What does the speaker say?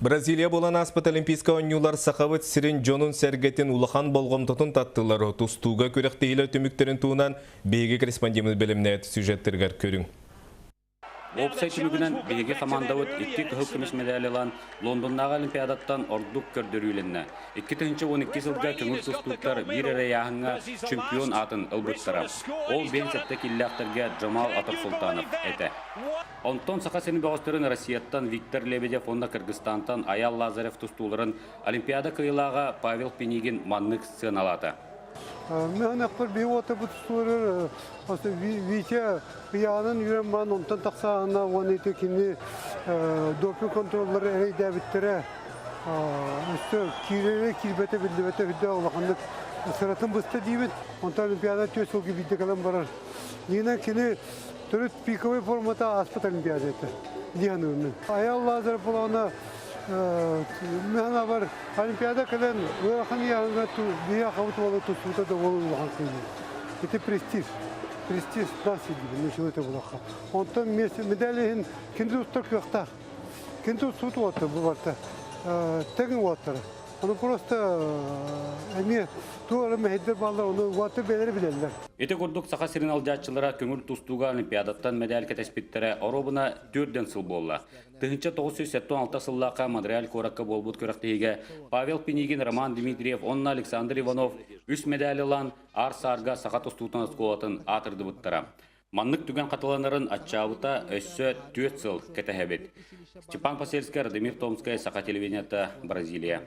Бразилия буолан ааспыт Олимпийскай оонньуулар Сахабыт сирин дьонун-сэргэтин улахан болҕомтотун таттылар. Тустууга күрэхтэһиилэр түмүктэрин туһунан биһиги корреспондеммыт бэлэмнээт сюжеттарыгар көрүҥ. Уопсай түмүгүнэн биһиги хамаандабыт икки кыһыл көмүс медали ылан, Лондоннааҕы Олимпиадаттан ордук көрдөрүүлэннэ. 2012 сылга көҥүл тустууктар биир эрэ ыйааһыҥҥа чемпион аатын ылбыттара. Ол 57 киллээхтэргэ Джамал Атарсултанов этэ. Онтон Саха сирин бөҕөстөрүн Россияттан Виктор Лебедев уонна Кыргызстантан Аял Лазарев тустууларын Олимпиада кыайыылааҕа Павел Пинигин маннык сыаналаата. Мөһөнөхпөр биһи уотарбыт устуорар Витя ыйаанын үүрэн баран онтон тахсааһына уонна ити кини допинг контроллары эрэйдээбиттэрэ өссө киирэрэ киирбэтэ биллибэтэ үрдээх улаханнык сыратын быста диибин. Онтон Олимпиада түөрт сылга биирдэ кэлэн барар. Дьиҥинэн кини төрүт пиковый формата ааспыт Олимпиада этэ дии саныыбын. Айал Лазарев буолаҕына Мин Олимпиада кэлэн ыарахан ыйааһыҥҥа биһиэхэ уолу тустубута да уол улахан кыайыы. Ити престиж. Престиж нас диибин нуччалыы булахха. Онтон медаль иһин кини тустар кыахтаах. Кини тустубут уолаттар бу барыта. Тэҥ уолаттара. Ону просто эмиэ туох эрэ мэһэйдэр бааллар, ону уолаттар бэйэлэрэ билэллэр. Ити курдук Саха сирин алдьааччылара көҥүл тустууга Олимпиадаттан медаль кэтэспиттэрэ оруобуна төрдөн сыл буолла. 1976 сыллаахха Монреаль куоракка буолбут күрэхтэһиигэ Павел Пинигин, Роман Дмитриев уонна Александр Иванов үс медали ылан, аар-саарга саха тустуутун оскуолатын аатырдыбыттара. Маннык түгэн хатыланарын аччаабыта өссө түөрт сыл кэтэһэбит. Степан Посельскай, Радомир Томскай, Саха телевидениета, Бразилия.